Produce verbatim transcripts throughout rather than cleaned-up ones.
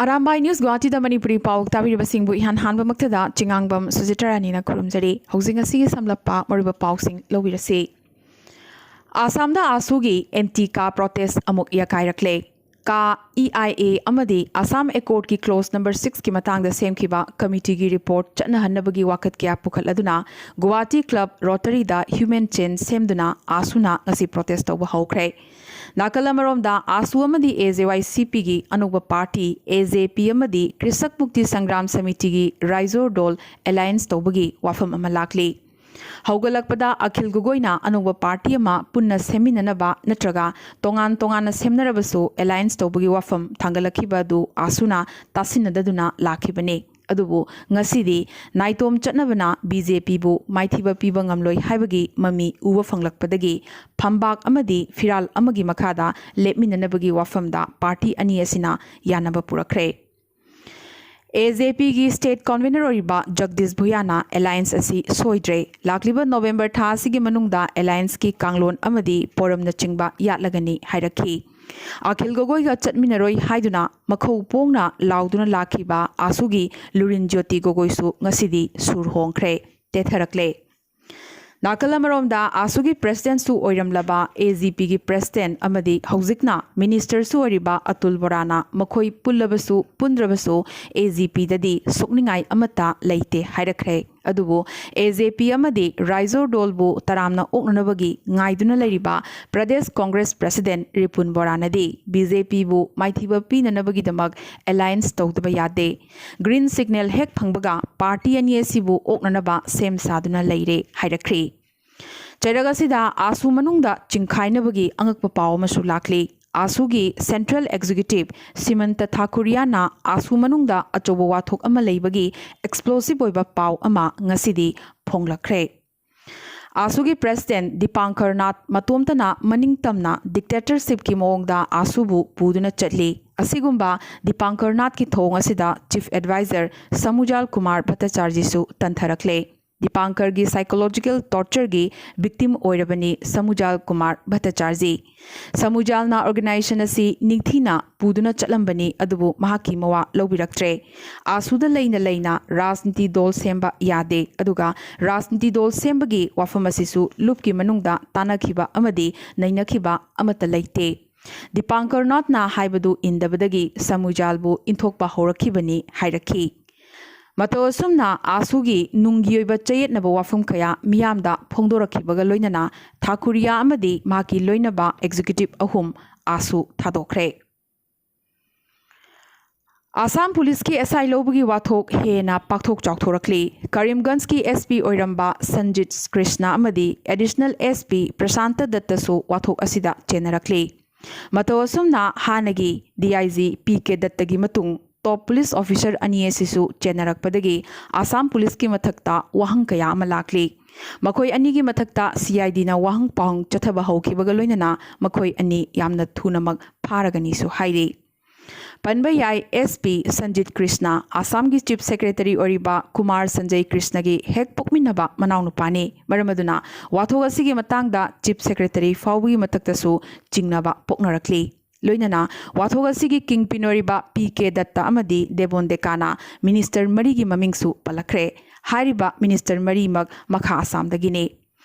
Arambai news ꯒꯨꯋꯥꯍꯥꯇꯤꯗ Manipuri ꯄꯥꯎ ꯇꯥꯕꯤꯔꯤꯕꯁꯤꯡꯕꯨ ꯏꯍꯥꯟ ꯍꯥꯟꯕꯃꯛꯇꯗ ꯆꯤꯉꯥꯡꯕꯝ ꯁꯨꯖꯤꯇꯥ ꯔꯥꯅꯤꯅ ꯈꯨꯔꯨꯝꯖꯔꯤ꯫ ꯍꯧꯖꯤꯛ ꯉꯁꯤꯒꯤ ꯁꯝꯂꯞꯄ ꯃꯔꯨꯑꯣꯏꯕ ꯄꯥꯎꯁꯤꯡ ꯂꯧꯕꯤꯔꯁꯤ꯫ ꯑꯁꯥꯝꯗ ꯑꯥꯁꯨꯒꯤ ꯑꯦꯟꯇꯤ ꯀꯥ ꯄ꯭ꯔꯣꯇꯦꯁ ꯑꯃꯨꯛ ꯌꯥꯀꯥꯏꯔꯛꯂꯦ꯫ ꯀꯥ, ꯏ ꯑꯥꯏ ꯑꯦ ꯑꯃꯗꯤ ꯑꯁꯥꯝ ꯑꯦꯀꯣꯔꯗꯀꯤ ꯀ꯭ꯂꯣꯖ ꯅꯝꯕꯔ ꯁꯤꯛꯁꯀꯤ ꯃꯇꯥꯡꯗ ꯁꯦꯝꯈꯤꯕ ꯀꯃꯤꯇꯤꯒꯤ ꯔꯤꯄꯣꯔꯠ ꯆꯠꯅꯍꯟꯅꯕꯒꯤ ꯋꯥꯀꯠ ꯀꯌꯥ ꯄꯨꯈꯠꯂꯗꯨꯅ ꯒꯨꯋꯥꯍꯥꯇꯤ ꯀ꯭ꯂꯕ ꯔꯣꯇꯔꯤꯗ ꯍ꯭ꯌꯨꯃꯦꯟ ꯆꯦꯟ ꯁꯦꯝꯗꯨꯅ ꯑꯥꯁꯨꯅ ꯉꯁꯤ ꯄ꯭ꯔꯣꯇꯦꯁ ꯇꯧꯕ ꯍꯧꯈ꯭ꯔꯦ꯫ ꯅꯥꯀꯜ ꯑꯃꯔꯣꯝꯗ, ꯑꯥꯁꯨ ꯑꯃꯗꯤ ꯑꯦ ꯖꯦ ꯋꯥꯏ ꯁꯤ ꯄꯤꯒꯤ ꯑꯅꯧꯕ ꯄꯥꯔꯇꯤ ꯑꯦ ꯖꯦ ꯄꯤ ꯑꯃꯗꯤ ꯀ꯭ꯔꯤꯁꯛ ꯃꯨꯛꯇꯤ ꯁꯪꯒ꯭ꯔꯥꯝ ꯁꯃꯤꯇꯤꯒꯤ ꯔꯥꯏꯖꯣꯔ ꯗꯣꯜ ꯑꯦꯂꯥꯌꯟꯁ ꯇꯧꯕꯒꯤ ꯋꯥꯐꯝ ꯑꯃ ꯂꯥꯛꯂꯤ꯫ ꯍꯧꯒꯠꯂꯛꯄꯗ ꯑꯈꯤꯜ ꯒꯣꯒꯣꯏꯅ ꯑꯅꯧꯕ ꯄꯥꯔꯇꯤ ꯑꯃ ꯄꯨꯟꯅ ꯁꯦꯝꯃꯤꯟꯅꯅꯕ ꯅꯠꯇ꯭ꯔꯒ ꯇꯣꯉꯥꯟ ꯇꯣꯉꯥꯟꯅ ꯁꯦꯝꯅꯔꯕꯁꯨ ꯑꯦꯂꯥꯌꯟꯁ ꯇꯧꯕꯒꯤ ꯋꯥꯐꯝ ꯊꯥꯡꯒꯠꯂꯛꯈꯤꯕ ꯑꯗꯨ ꯑꯥꯁꯨꯅ ꯇꯥꯁꯤꯟꯅꯗꯗꯨꯅ ꯂꯥꯛꯈꯤꯕꯅꯤ꯫ ꯑꯗꯨꯕꯨ ꯉꯁꯤꯗꯤ ꯅꯥꯏꯇꯣꯝ ꯆꯠꯅꯕꯅ ꯕꯤ ꯖꯦ ꯄꯤꯕꯨ ꯃꯥꯏꯊꯤꯕ ꯄꯤꯕ ꯉꯝꯂꯣꯏ ꯍꯥꯏꯕꯒꯤ ꯃꯃꯤ ꯎꯕ ꯐꯪꯂꯛꯄꯗꯒꯤ ꯐꯝꯕꯥꯛ ꯑꯃꯗꯤ ꯐꯤꯔꯥꯜ ꯑꯃꯒꯤ ꯃꯈꯥꯗ ꯂꯦꯞꯃꯤꯟꯅꯅꯕꯒꯤ ꯋꯥꯐꯝꯗ ꯄꯥꯔꯇꯤ ꯑꯅꯤ ꯑꯁꯤꯅ ꯌꯥꯅꯕ ꯄꯨꯔꯛꯈ꯭ꯔꯦ꯫ ꯑꯦ ꯖꯦ ꯄꯤꯒꯤ ꯁ꯭ꯇꯦꯠ ꯀꯟꯚꯤꯅꯔ ꯑꯣꯏꯔꯤꯕ ꯖꯒꯗꯤꯁ ꯚꯨꯌꯥꯅ ꯑꯦꯂꯥꯌꯟꯁ ꯑꯁꯤ ꯁꯣꯏꯗ꯭ꯔꯦ, ꯂꯥꯛꯂꯤꯕ ꯅꯣꯕꯦꯝꯕꯔ ꯊꯥ ꯑꯁꯤꯒꯤ ꯃꯅꯨꯡꯗ ꯑꯦꯂꯥꯌꯟꯁꯀꯤ ꯀꯥꯡꯂꯣꯟ ꯑꯃꯗꯤ ꯄꯣꯔꯝꯅꯆꯤꯡꯕ ꯌꯥꯠꯂꯒꯅꯤ ꯍꯥꯏꯔꯛꯈꯤ꯫ ꯑꯈꯤꯜ ꯒꯣꯒꯣꯏꯒ ꯆꯠꯃꯤꯟꯅꯔꯣꯏ ꯍꯥꯏꯗꯨꯅ ꯃꯈꯧ ꯄꯣꯡꯅ ꯂꯥꯎꯗꯨꯅ ꯂꯥꯛꯈꯤꯕ ꯑꯥꯁꯨꯒꯤ ꯂꯨꯔꯤꯟ ꯖ꯭ꯌꯣꯇꯤ ꯒꯣꯒꯣꯏꯁꯨ ꯉꯁꯤꯗꯤ ꯁꯨꯔ ꯍꯣꯡꯈ꯭ꯔꯦ, ꯇꯦꯊꯔꯛꯂꯦ꯫ ꯅꯥꯀꯜ ꯑꯃꯔꯣꯝꯗ, ꯑꯥꯁꯨꯒꯤ ꯄ꯭ꯔꯦꯁꯤꯗꯦꯟꯠꯁꯨ ꯑꯣꯏꯔꯝꯂꯕ ꯑꯦ ꯖꯤ ꯄꯤꯒꯤ ꯄ꯭ꯔꯦꯁꯤꯗꯦꯟꯠ ꯑꯃꯗꯤ ꯍꯧꯖꯤꯛꯅ ꯃꯤꯅꯤꯁꯇꯔꯁꯨ ꯑꯣꯏꯔꯤꯕ ꯑꯇꯨꯜ ꯕꯣꯔꯥꯅ ꯃꯈꯣꯏ ꯄꯨꯜꯂꯕꯁꯨ ꯄꯨꯟꯗ꯭ꯔꯕꯁꯨ ꯑꯦ ꯖꯤ ꯄꯤꯗꯗꯤ ꯁꯣꯛꯅꯤꯡꯉꯥꯏ ꯑꯃꯠꯇ ꯂꯩꯇꯦ ꯍꯥꯏꯔꯛꯈ꯭ꯔꯦ꯫ ꯑꯗꯨꯕꯨ ꯑꯦ ꯖꯦ ꯄꯤ ꯑꯃꯗꯤ ꯔꯥꯏꯖꯣꯔ ꯗꯣꯜꯕꯨ ꯇꯔꯥꯝꯅ ꯑꯣꯛꯅꯅꯕꯒꯤ ꯉꯥꯏꯗꯨꯅ ꯂꯩꯔꯤꯕ ꯄ꯭ꯔꯗꯦꯁ ꯀꯣꯡꯒ꯭ꯔꯦꯁ ꯄ꯭ꯔꯦꯁꯤꯗꯦꯟꯠ ꯔꯤꯄꯨꯟ ꯕꯣꯔꯥꯅꯗꯤ ꯕꯤ ꯖꯦ ꯄꯤꯕꯨ ꯃꯥꯏꯊꯤꯕ ꯄꯤꯅꯅꯕꯒꯤꯗꯃꯛ ꯑꯦꯂꯥꯌꯟꯁ ꯇꯧꯗꯕ ꯌꯥꯗꯦ꯫ ꯒ꯭ꯔꯤꯟ ꯁꯤꯒꯅꯦꯜ ꯍꯦꯛ ꯐꯪꯕꯒ ꯄꯥꯔꯇꯤ ꯑꯅꯤ ꯑꯁꯤꯕꯨ ꯑꯣꯛꯅꯅꯕ ꯁꯦꯝ ꯁꯥꯗꯨꯅ ꯂꯩꯔꯦ ꯍꯥꯏꯔꯛꯈ꯭ꯔꯤ꯫ ꯆꯩꯔꯛ ꯑꯁꯤꯗ ꯑꯥꯁꯨ ꯃꯅꯨꯡꯗ ꯆꯤꯡꯈꯥꯏꯅꯕꯒꯤ ꯑꯉꯛꯄ ꯄꯥꯎ ꯑꯃꯁꯨ ꯂꯥꯛꯂꯤ꯫ ꯑꯥꯁꯨꯒꯤ ꯁꯦꯟꯇ꯭ꯔꯦꯜ ꯑꯦꯛꯖꯤꯀ꯭ꯌꯨꯇꯤꯕ ꯁꯤꯃꯟꯇ ꯊꯥꯀꯨꯔꯤꯌꯥꯅ ꯑꯥꯁꯨ ꯃꯅꯨꯡꯗ ꯑꯆꯧꯕ ꯋꯥꯊꯣꯛ ꯑꯃ ꯂꯩꯕꯒꯤ ꯑꯦꯛꯁꯄ꯭ꯂꯣꯁꯤꯚ ꯑꯣꯏꯕ ꯄꯥꯎ ꯑꯃ ꯉꯁꯤꯗꯤ ꯐꯣꯡꯂꯛꯈ꯭ꯔꯦ꯫ ꯑꯥꯁꯨꯒꯤ ꯄ꯭ꯔꯦꯁꯤꯗꯦꯟꯠ ꯗꯤꯄꯥꯡꯀꯔ ꯅꯥꯊ ꯃꯇꯣꯝꯇꯅ ꯃꯅꯤꯡ ꯇꯝꯅ ꯗꯤꯛꯇꯦꯇꯔꯁꯤꯞꯀꯤ ꯃꯑꯣꯡꯗ ꯑꯥꯁꯨꯕꯨ ꯄꯨꯗꯨꯅ ꯆꯠꯂꯤ꯫ ꯑꯁꯤꯒꯨꯝꯕ ꯗꯤꯄꯥꯡꯀꯔ ꯅꯥꯊꯀꯤ ꯊꯧꯑꯣꯡ ꯑꯁꯤꯗ ꯆꯤꯐ ꯑꯦꯗꯚꯥꯏꯖꯔ ꯁꯃꯨꯖꯥꯜ ꯀꯨꯃꯥꯔ ꯚꯠꯇꯆꯥꯔꯖꯤꯁꯨ ꯇꯟꯊꯔꯛꯂꯦ꯫ ꯗꯤꯄꯥꯡꯀꯔꯒꯤ psychological tortureꯒꯤ victim ꯑꯣꯏꯔꯕꯅꯤ ꯁꯃꯨꯖꯥꯜ ꯀꯨꯃꯥꯔ ꯚꯠꯇꯆꯥꯔꯖꯤ꯫ ꯁꯃꯨꯖꯥꯜꯅ organization ꯑꯁꯤ ꯅꯤꯡꯊꯤꯅ ꯄꯨꯗꯨꯅ ꯆꯠꯂꯝꯕꯅꯤ, ꯑꯗꯨꯕꯨ ꯃꯍꯥꯛꯀꯤ ꯃꯋꯥ ꯂꯧꯕꯤꯔꯛꯇ꯭ꯔꯦ꯫ ꯑꯥꯁꯨꯗ ꯂꯩꯅ ꯂꯩꯅ ꯔꯥꯖꯅꯤꯇꯤ ꯗꯣꯜ ꯁꯦꯝꯕ ꯌꯥꯗꯦ, ꯑꯗꯨꯒ ꯔꯥꯖꯅꯤꯇꯤ ꯗꯣꯜ ꯁꯦꯝꯕꯒꯤ ꯋꯥꯐꯝ ꯑꯁꯤꯁꯨ ꯂꯨꯞꯀꯤ ꯃꯅꯨꯡꯗ ꯇꯥꯟꯅꯈꯤꯕ ꯑꯃꯗꯤ ꯅꯩꯅꯈꯤꯕ ꯑꯃꯠꯇ ꯂꯩꯇꯦ꯫ ꯗꯤꯄꯥꯡꯀꯔ ꯅꯥꯊꯅ ꯍꯥꯏꯕꯗꯨ ꯏꯟꯗꯕꯗꯒꯤ ꯁꯃꯨꯖꯥꯜꯕꯨ ꯏꯟꯊꯣꯛꯄ ꯍꯧꯔꯛꯈꯤꯕꯅꯤ ꯍꯥꯏꯔꯛꯈꯤ꯫ ꯃꯇꯧ ꯑꯁꯨꯝꯅ ꯑꯥꯁꯨꯒꯤ ꯅꯨꯡꯒꯤ ꯑꯣꯏꯕ ꯆꯌꯦꯠꯅꯕ ꯋꯥꯐꯝ ꯀꯌꯥ ꯃꯤꯌꯥꯝꯗ ꯐꯣꯡꯗꯣꯔꯛꯈꯤꯕꯒ ꯂꯣꯏꯅꯅ ꯊꯥꯀꯨꯔꯤꯌꯥ ꯑꯃꯗꯤ ꯃꯍꯥꯛꯀꯤ ꯂꯣꯏꯅꯕ executive ꯑꯍꯨꯝ ꯑꯥꯁꯨ ꯊꯥꯗꯣꯛꯈ꯭ꯔꯦ꯫ ꯑꯁꯥꯝ ꯄꯨꯂꯤꯁꯀꯤ SI ꯂꯧꯕꯒꯤ ꯋꯥꯊꯣꯛ ꯍꯦꯟꯅ ꯄꯥꯛꯊꯣꯛ ꯆꯥꯎꯊꯣꯔꯛꯂꯤ꯫ ꯀꯔꯤꯝꯒꯟꯖꯀꯤ SP ꯑꯣꯏꯔꯝꯕ ꯁꯟꯖꯤꯠ ꯀ꯭ꯔꯤꯁꯅ ꯑꯃꯗꯤ Additional SP ꯄ꯭ꯔꯁꯥꯟꯇ ꯗꯠꯇꯁꯨ ꯋꯥꯊꯣꯛ ꯑꯁꯤꯗ ꯆꯦꯟꯅꯔꯛꯂꯤ꯫ ꯃꯇꯧ ꯑꯁꯨꯝꯅ ꯍꯥꯟꯅꯒꯤ DIG P K ꯗꯠꯇꯒꯤ ꯃꯇꯨꯡ top police officer ꯑꯅꯤ ꯑꯁꯤꯁꯨ ꯆꯦꯟꯅꯔꯛꯄꯗꯒꯤ ꯑꯁꯥꯝ ꯄꯨꯂꯤꯁꯀꯤ ꯃꯊꯛꯇ ꯋꯥꯍꯪ ꯀꯌꯥ ꯑꯃ ꯂꯥꯛꯂꯤ꯫ ꯃꯈꯣꯏ ꯑꯅꯤꯒꯤ ꯃꯊꯛꯇ CIDꯅ ꯋꯥꯍꯪ ꯄꯥꯎꯍꯪ ꯆꯠꯊꯕ ꯍꯧꯈꯤꯕꯒ ꯂꯣꯏꯅꯅ ꯃꯈꯣꯏ ꯑꯅꯤ ꯌꯥꯝꯅ ꯊꯨꯅꯃꯛ ꯐꯥꯔꯒꯅꯤꯁꯨ ꯍꯥꯏꯔꯤ꯫ ꯄꯟꯕ ꯌꯥꯏ, SP ꯁꯟꯖꯤꯠ ꯀ꯭ꯔꯤꯁꯅ ꯑꯁꯥꯝꯒꯤ Chief Secretary ꯑꯣꯏꯔꯤꯕ ꯀꯨꯃꯥꯔ ꯁꯟꯖꯌ ꯀ꯭ꯔꯤꯁꯅꯒꯤ ꯍꯦꯛ ꯄꯣꯛꯃꯤꯟꯅꯕ ꯃꯅꯥꯎꯅꯨꯄꯥꯅꯤ꯫ ꯃꯔꯝ ꯑꯗꯨꯅ ꯋꯥꯊꯣꯛ ꯑꯁꯤꯒꯤ ꯃꯇꯥꯡꯗ Chief Secretary ꯐꯥꯎꯕꯒꯤ ꯃꯊꯛꯇꯁꯨ ꯆꯤꯡꯅꯕ ꯄꯣꯛꯅꯔꯛꯂꯤ꯫ ꯂꯣꯏꯅꯅ ꯋꯥꯊꯣꯛ ꯑꯁꯤꯒꯤ kingpin ꯑꯣꯏꯔꯤꯕ P K ꯗꯠꯇ ꯑꯃꯗꯤ ꯗꯦꯕꯣꯟ ꯗꯦꯀꯥꯅ minister ꯃꯔꯤꯒꯤ ꯃꯃꯤꯡꯁꯨ ꯄꯜꯂꯛꯈ꯭ꯔꯦ꯫ ꯍꯥꯏꯔꯤꯕ minister ꯃꯔꯤꯃꯛ ꯃꯈꯥ ꯑꯁꯥꯝꯗꯒꯤꯅꯤ꯫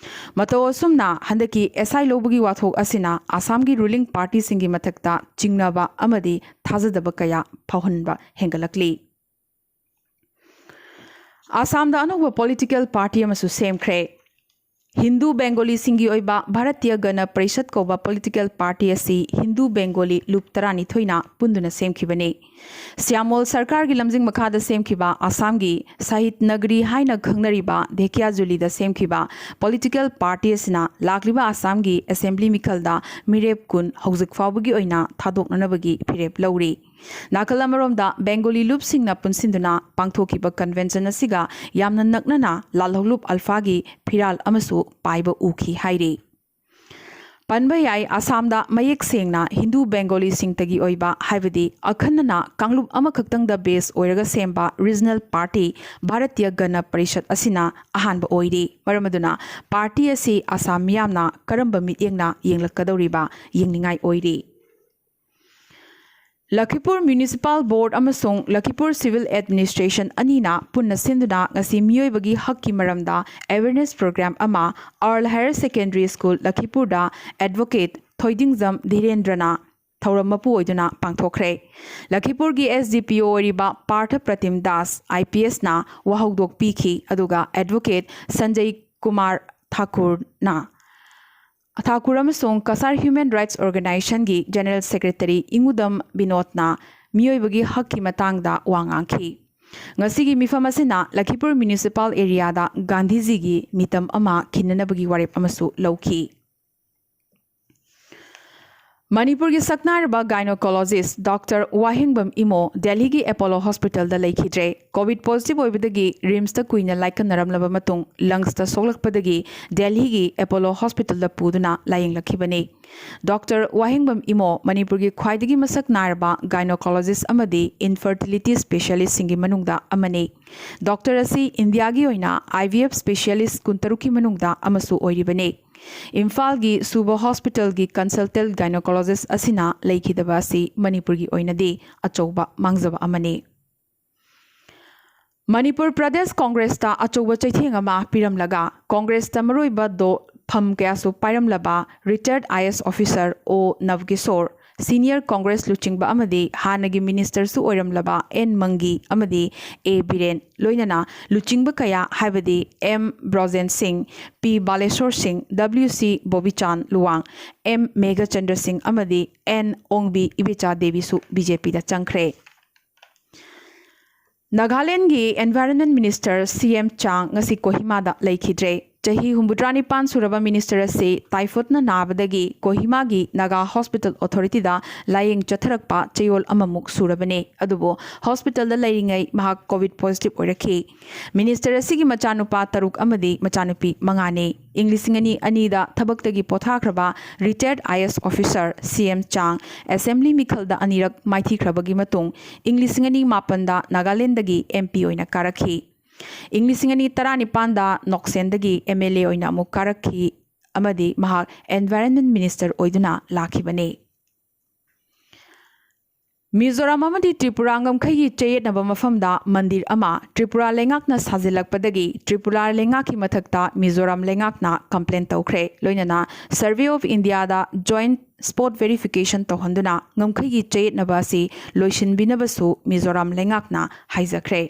ꯃꯇꯧ ꯑꯁꯨꯝꯅ ꯍꯟꯗꯛꯀꯤ SI ꯂꯧꯕꯒꯤ ꯋꯥꯊꯣꯛ ꯑꯁꯤꯅ ꯑꯁꯥꯝꯒꯤ ruling partyꯁꯤꯡꯒꯤ ꯃꯊꯛꯇ ꯆꯤꯡꯅꯕ ꯑꯃꯗꯤ ꯊꯥꯖꯗꯕ ꯀꯌꯥ ꯐꯥꯎꯍꯟꯕ ꯍꯦꯟꯒꯠꯂꯛꯂꯤ꯫ ꯑꯁꯥꯝꯗ ꯑꯅꯧꯕ political party ꯑꯃꯁꯨ ꯁꯦꯝꯈ꯭ꯔꯦ꯫ ꯍꯤꯟꯗꯨ ꯕꯦꯡꯒꯣꯂꯤꯁꯤꯡꯒꯤ ꯑꯣꯏꯕ ꯚꯥꯔꯇꯤꯌ ꯒꯅ ꯄꯔꯤꯁꯠ ꯀꯧꯕ political party ꯑꯁꯤ ꯍꯤꯟꯗꯨ ꯕꯦꯡꯒꯣꯂꯤ ꯂꯨꯞ ꯇꯔꯥꯅꯤꯊꯣꯏꯅ ꯄꯨꯟꯗꯨꯅ ꯁꯦꯝꯈꯤꯕꯅꯤ꯫ ꯁ꯭ꯌꯥꯃꯣꯜ ꯁꯔꯀꯥꯔꯒꯤ ꯂꯝꯖꯤꯡ ꯃꯈꯥꯗ ꯁꯦꯝꯈꯤꯕ ꯑꯁꯥꯝꯒꯤ ꯁꯍꯤꯗ ꯅꯒꯔꯤ ꯍꯥꯏꯅ ꯈꯪꯅꯔꯤꯕ ꯙꯦꯀꯤꯌꯥꯖꯨꯂꯤꯗ ꯁꯦꯝꯈꯤꯕ political party ꯑꯁꯤꯅ ꯂꯥꯛꯂꯤꯕ ꯑꯁꯥꯝꯒꯤ assembly ꯃꯤꯈꯜꯗ ꯃꯤꯔꯦꯞ ꯀꯨꯟ ꯍꯧꯖꯤꯛ ꯐꯥꯎꯕꯒꯤ ꯑꯣꯏꯅ ꯊꯥꯗꯣꯛꯅꯅꯕꯒꯤ ꯐꯤꯔꯦꯞ ꯂꯧꯔꯤ꯫ ꯅꯥꯀꯜ ꯑꯃꯔꯣꯝꯗ ꯕꯦꯡꯒꯣꯂꯤ ꯂꯨꯞꯁꯤꯡꯅ ꯄꯨꯟꯁꯤꯟꯗꯨꯅ ꯄꯥꯡꯊꯣꯛꯈꯤꯕ convention ꯑꯁꯤꯒ ꯌꯥꯝꯅ ꯅꯛꯅꯅ ꯂꯥꯜꯍꯧꯂꯨꯞ ꯑꯜꯐꯥꯒꯤ ꯐꯤꯔꯥꯜ ꯑꯃꯁꯨ ꯄꯥꯏꯕ ꯎꯈꯤ ꯍꯥꯏꯔꯤ꯫ ꯄꯟꯕ ꯌꯥꯏ, ꯑꯁꯥꯝꯗ ꯃꯌꯦꯛ ꯁꯦꯡꯅ ꯍꯤꯟꯗꯨ ꯕꯦꯡꯒꯣꯂꯤꯁꯤꯡꯇꯒꯤ ꯑꯣꯏꯕ, ꯍꯥꯏꯕꯗꯤ ꯑꯈꯟꯅꯅ ꯀꯥꯡꯂꯨꯞ ꯑꯃꯈꯛꯇꯪꯗ base ꯑꯣꯏꯔꯒ ꯁꯦꯝꯕ regional party ꯚꯥꯔꯇꯤꯌ ꯒꯅ ꯄꯔꯤꯁꯠ ꯑꯁꯤꯅ ꯑꯍꯥꯟꯕ ꯑꯣꯏꯔꯤ꯫ ꯃꯔꯝ ꯑꯗꯨꯅ party ꯑꯁꯤ ꯑꯁꯥꯝ ꯃꯤꯌꯥꯝꯅ ꯀꯔꯝꯕ ꯃꯤꯠꯌꯦꯡꯅ ꯌꯦꯡꯂꯛꯀꯗꯧꯔꯤꯕ ꯌꯦꯡꯅꯤꯡꯉꯥꯏ ꯑꯣꯏꯔꯤ꯫ ꯂꯈꯤꯄꯨꯔ Municipal Board ꯑꯃꯁꯨꯡ ꯂꯈꯤꯄꯨꯔ Civil Administration ꯑꯅꯤꯅ ꯄꯨꯟꯅ ꯁꯤꯟꯗꯨꯅ ꯉꯁꯤ ꯃꯤꯑꯣꯏꯕꯒꯤ ꯍꯛꯀꯤ ꯃꯔꯝꯗ awareness program ꯑꯃ Earle Higher Secondary School ꯂꯈꯤꯄꯨꯔꯗ Advocate ꯊꯣꯏꯗꯤꯡꯖꯝ ꯙꯤꯔꯦꯟꯗ꯭ꯔꯅ ꯊꯧꯔꯝ ꯃꯄꯨ ꯑꯣꯏꯗꯨꯅ ꯄꯥꯡꯊꯣꯛꯈ꯭ꯔꯦ꯫ ꯂꯈꯤꯄꯨꯔꯒꯤ S D P O ꯑꯣꯏꯔꯤꯕ Partha ꯄ꯭ꯔꯇꯤꯝ Das, I P S ꯅ ꯋꯥꯍꯧꯗꯣꯛ ꯄꯤꯈꯤ, ꯑꯗꯨꯒ Advocate ꯁꯟꯖꯌ ꯀꯨꯃꯥꯔ ꯊꯥꯀꯨꯔꯅ, ꯊꯥꯀꯨꯔ ꯑꯃꯁꯨꯡ ꯀꯁꯥꯔ Human Rights Organization ꯒꯤ General Secretary ꯏꯉꯨꯗꯝ ꯕꯤꯅꯣꯗꯅ ꯃꯤꯑꯣꯏꯕꯒꯤ ꯍꯛꯀꯤ ꯃꯇꯥꯡꯗ ꯋꯥ ꯉꯥꯡꯈꯤ꯫ ꯉꯁꯤꯒꯤ ꯃꯤꯐꯝ ꯑꯁꯤꯅ ꯂꯈꯤꯄꯨꯔ Municipal Area ꯗ ꯒꯥꯟꯙꯤꯖꯤꯒꯤ ꯃꯤꯇꯝ ꯑꯃ ꯈꯤꯟꯅꯅꯕꯒꯤ ꯋꯥꯔꯦꯞ ꯑꯃꯁꯨ ꯂꯧꯈꯤ꯫ ꯃꯅꯤꯄꯨꯔꯒꯤ ꯁꯛꯅꯥꯏꯔꯕ gynecologist Doctor ꯋꯥꯍꯦꯡꯕꯝ ꯏꯃꯣ ꯗꯦꯜꯍꯤꯒꯤ Apollo Hospital ꯗ ꯂꯩꯈꯤꯗ꯭ꯔꯦ꯫ COVID positive ꯑꯣꯏꯕꯗꯒꯤ RIMS ꯇ ꯀꯨꯏꯅ ꯂꯥꯏꯀꯠꯅꯔꯝꯂꯕ ꯃꯇꯨꯡ, lungs ꯇ ꯁꯣꯛꯂꯛꯄꯗꯒꯤ ꯗꯦꯜꯍꯤꯒꯤ Apollo Hospital ꯗ ꯄꯨꯗꯨꯅ ꯂꯥꯌꯦꯡꯂꯛꯈꯤꯕꯅꯤ꯫ Doctor ꯋꯥꯍꯦꯡꯕꯝ ꯏꯃꯣ ꯃꯅꯤꯄꯨꯔꯒꯤ ꯈ꯭ꯋꯥꯏꯗꯒꯤ ꯃꯁꯛ ꯅꯥꯏꯔꯕ gynecologist ꯑꯃꯗꯤ infertility specialist ꯁꯤꯡꯒꯤ ꯃꯅꯨꯡꯗ ꯑꯃꯅꯤ꯫ Doctor ꯑꯁꯤ ꯏꯟꯗꯤꯌꯥꯒꯤ ꯑꯣꯏꯅ I V F specialist ꯀꯨꯟꯇꯔꯨꯛꯀꯤ ꯃꯅꯨꯡꯗ ꯑꯃꯁꯨ ꯑꯣꯏꯔꯤꯕꯅꯤ꯫ ꯏꯝꯐꯥꯜꯒꯤ ꯁꯨꯕ hospital ꯒꯤ consultant gynecologist ꯑꯁꯤꯅ ꯂꯩꯈꯤꯗꯕ ꯑꯁꯤ ꯃꯅꯤꯄꯨꯔꯒꯤ ꯑꯣꯏꯅꯗꯤ ꯑꯆꯧꯕ ꯃꯥꯡꯖꯕ ꯑꯃꯅꯤ꯫ ꯃꯅꯤꯄꯨꯔ ꯄ꯭ꯔꯗꯦꯁ ꯀꯣꯡꯒ꯭ꯔꯦꯁꯇ ꯑꯆꯧꯕ ꯆꯩꯊꯦꯡ ꯑꯃ ꯄꯤꯔꯝꯂꯒ, ꯀꯣꯡꯒ꯭ꯔꯦꯁꯇ ꯃꯔꯨꯑꯣꯏꯕ ꯗꯣ-, ꯐꯝ ꯀꯌꯥꯁꯨ ꯄꯥꯏꯔꯝꯂꯕ retired I A S officer O ꯅꯕꯀꯤꯁꯣꯔ, senior Congress ꯂꯨꯆꯤꯡꯕ ꯑꯃꯗꯤ ꯍꯥꯟꯅꯒꯤ minister ꯁꯨ ꯑꯣꯏꯔꯝꯂꯕ N ꯃꯪꯒꯤ ꯑꯃꯗꯤ A ꯕꯤꯔꯦꯟ, ꯂꯣꯏꯅꯅ ꯂꯨꯆꯤꯡꯕ ꯀꯌꯥ, ꯍꯥꯏꯕꯗꯤ M ꯕ꯭ꯔꯣꯖꯦꯟ ꯁꯤꯡ, P ꯕꯥꯂꯦꯁꯣꯔ ꯁꯤꯡ, W C ꯕꯣꯕꯤꯆꯥꯟ Luwang, M Meghachandra ꯁꯤꯡ ꯑꯃꯗꯤ N ꯑꯣꯡꯕꯤ ꯏꯕꯦꯆꯥ ꯗꯦꯕꯤꯁꯨ B J P ꯗ ꯆꯪꯈ꯭ꯔꯦ꯫ ꯅꯥꯒꯥꯂꯦꯟꯗꯒꯤ Environment Minister C M ꯆꯥꯡ ꯉꯁꯤ ꯀꯣꯍꯤꯃꯥꯗ ꯂꯩꯈꯤꯗ꯭ꯔꯦ꯫ ꯆꯍꯤ ꯍꯨꯝꯐꯨꯇꯔꯥ ꯅꯤꯄꯥꯟ ꯁꯨꯔꯕ ꯃꯤꯅꯤꯁꯇꯔ ꯑꯁꯤ ꯇꯥꯏꯐꯣꯏꯗꯅ ꯅꯥꯕꯗꯒꯤ ꯀꯣꯍꯤꯃꯥꯒꯤ ꯅꯥꯒꯥ ꯍꯣꯁꯄꯤꯇꯥꯜ ꯑꯣꯊꯣꯔꯤꯇꯤꯗ ꯂꯥꯌꯦꯡ ꯆꯠꯊꯔꯛꯄ ꯆꯌꯣꯜ ꯑꯃꯃꯨꯛ ꯁꯨꯔꯕꯅꯤ꯫ ꯑꯗꯨꯕꯨ ꯍꯣꯁꯄꯤꯇꯥꯜꯗ ꯂꯩꯔꯤꯉꯩ ꯃꯍꯥꯛ ꯀꯣꯚꯤꯗ ꯄꯣꯖꯤꯇꯤꯚ ꯑꯣꯏꯔꯛꯈꯤ꯫ ꯃꯤꯅꯤꯁꯇꯔ ꯑꯁꯤꯒꯤ ꯃꯆꯥꯅꯨꯄꯥ ꯇꯔꯨꯛ ꯑꯃꯗꯤ ꯃꯆꯥꯅꯨꯄꯤ ꯃꯉꯥꯅꯤ꯫ ꯏꯪ ꯂꯤꯁꯤꯡ ꯑꯅꯤ ꯑꯅꯤꯗ ꯊꯕꯛꯇꯒꯤ ꯄꯣꯊꯥꯈ꯭ꯔꯕ ꯔꯤꯇꯥꯌꯔꯗ ꯑꯥꯏ ꯑꯦꯁ ꯑꯣꯐꯤꯁꯥꯔ ꯁꯤ ꯑꯦꯝ ꯆꯥꯡ ꯑꯦꯁꯦꯝꯕ꯭ꯂꯤ ꯃꯤꯈꯜꯗ ꯑꯅꯤꯔꯛ ꯃꯥꯏꯊꯤꯈ꯭ꯔꯕꯒꯤ ꯃꯇꯨꯡ ꯏꯪ ꯂꯤꯁꯤꯡ ꯑꯅꯤ ꯃꯥꯄꯟꯗ ꯅꯥꯒꯥꯂꯦꯟꯗꯒꯤ ꯑꯦꯝ ꯄꯤ ꯑꯣꯏꯅ ꯀꯥꯔꯛꯈꯤ꯫ ꯏꯪ ꯂꯤꯁꯤꯡ ꯑꯅꯤ ꯇꯔꯥꯅꯤꯄꯥꯟꯗ ꯅꯣꯛꯁꯦꯟꯗꯒꯤ ꯑꯦꯝ ꯑꯦꯜ ꯑꯦ ꯑꯣꯏꯅ ꯑꯃꯨꯛ ꯀꯥꯔꯛꯈꯤ ꯑꯃꯗꯤ ꯃꯍꯥꯛ ꯑꯦꯟꯚꯥꯏꯔꯟꯃꯦꯟꯠ ꯃꯤꯅꯤꯁꯇꯔ ꯑꯣꯏꯗꯨꯅ ꯂꯥꯛꯈꯤꯕꯅꯤ꯫ ꯃꯤꯖꯣꯔꯥꯝ ꯑꯃꯗꯤ ꯇ꯭ꯔꯤꯄꯨꯔꯥ ꯉꯝꯈꯩꯒꯤ ꯆꯌꯦꯠꯅꯕ ꯃꯐꯝꯗ ꯃꯟꯗꯤꯔ ꯑꯃ ꯇ꯭ꯔꯤꯄꯨꯔꯥ ꯂꯩꯉꯥꯛꯅ ꯁꯥꯖꯤꯜꯂꯛꯄꯗꯒꯤ ꯇ꯭ꯔꯤꯄꯨꯔꯥ ꯂꯩꯉꯥꯛꯀꯤ ꯃꯊꯛꯇ ꯃꯤꯖꯣꯔꯥꯝ ꯂꯩꯉꯥꯛꯅ ꯀꯝꯄ꯭ꯂꯦꯟ ꯇꯧꯈ꯭ꯔꯦ꯫ ꯂꯣꯏꯅꯅ ꯁꯔꯚꯦ ꯑꯣꯐ ꯏꯟꯗꯤꯌꯥꯗ ꯖꯣꯏꯟꯠ ꯁ꯭ꯄꯣꯠ ꯚꯦꯔꯤꯐꯤꯀꯦꯁꯟ ꯇꯧꯍꯟꯗꯨꯅ ꯉꯝꯈꯩꯒꯤ ꯆꯌꯦꯠꯅꯕ ꯑꯁꯤ ꯂꯣꯏꯁꯤꯟꯕꯤꯅꯕꯁꯨ ꯃꯤꯖꯣꯔꯥꯝ ꯂꯩꯉꯥꯛꯅ ꯍꯥꯏꯖꯈ꯭ꯔꯦ꯫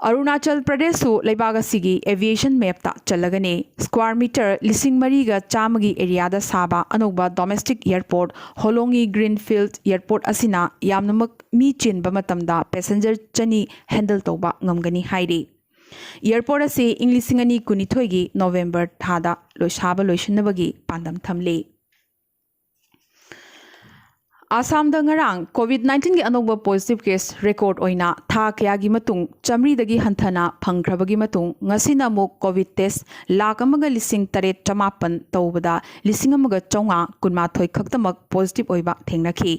ꯑꯔꯨꯅꯥꯆꯜ ꯄ꯭ꯔꯗꯦꯁꯁꯨ ꯂꯩꯕꯥꯛ ꯑꯁꯤꯒꯤ ꯑꯦꯚꯤꯌꯦꯁꯟ ꯃꯦꯞꯇ ꯆꯜꯂꯒꯅꯤ꯫ ꯁ꯭ꯀ꯭ꯋꯥꯔ ꯃꯤꯇꯔ ꯂꯤꯁꯤꯡ ꯃꯔꯤꯒ ꯆꯥꯝꯃꯒꯤ ꯑꯦꯔꯤꯌꯥꯗ ꯁꯥꯕ ꯑꯅꯧꯕ ꯗꯣꯃꯦꯁꯇꯤꯛ ꯑꯦꯌꯔꯄꯣꯔꯠ ꯍꯣꯂꯣꯡꯒꯤ ꯒ꯭ꯔꯤꯟꯐꯤꯜꯗ ꯑꯦꯌꯔꯄꯣꯔꯠ ꯑꯁꯤꯅ ꯌꯥꯝꯅꯃꯛ ꯃꯤ ꯆꯤꯟꯕ ꯃꯇꯝꯗ ꯄꯦꯁꯦꯟꯖꯔ ꯆꯅꯤ ꯍꯦꯟꯗꯜ ꯇꯧꯕ ꯉꯝꯒꯅꯤ ꯍꯥꯏꯔꯤ꯫ ꯑꯦꯌꯔꯄꯣꯔꯠ ꯑꯁꯤ ꯏꯪ ꯂꯤꯁꯤꯡ ꯑꯅꯤ ꯀꯨꯟꯅꯤꯊꯣꯏꯒꯤ ꯅꯣꯕꯦꯝꯕꯔ ꯊꯥꯗ ꯂꯣꯏꯁꯥꯕ ꯂꯣꯏꯁꯤꯟꯅꯕꯒꯤ ꯄꯥꯟꯗꯝ ꯊꯝꯂꯤ꯫ ꯑꯁꯥꯝꯗ ꯉꯔꯥꯡ ꯀꯣꯚꯤꯗ ꯅꯥꯏꯟꯇꯤꯟꯒꯤ ꯑꯅꯧꯕ ꯄꯣꯖꯤꯇꯤꯚ ꯀꯦꯁ ꯔꯦꯀꯣꯔꯗ ꯑꯣꯏꯅ ꯊꯥ ꯀꯌꯥꯒꯤ ꯃꯇꯨꯡ ꯆꯥꯃꯔꯤꯗꯒꯤ ꯍꯟꯊꯅ ꯐꯪꯈ꯭ꯔꯕꯒꯤ ꯃꯇꯨꯡ ꯉꯁꯤꯅ ꯑꯃꯨꯛ ꯀꯣꯚꯤꯗ ꯇꯦꯁ ꯂꯥꯈ ꯑꯃꯒ ꯂꯤꯁꯤꯡ ꯇꯔꯦꯠ ꯆꯃꯥꯄꯟ ꯇꯧꯕꯗ ꯂꯤꯁꯤꯡ ꯑꯃꯒ ꯆꯥꯝꯃꯉꯥ ꯀꯨꯟꯃꯥꯊꯣꯏ ꯈꯛꯇꯃꯛ ꯄꯣꯖꯤꯇꯤꯚ ꯑꯣꯏꯕ ꯊꯦꯡꯅꯈꯤ꯫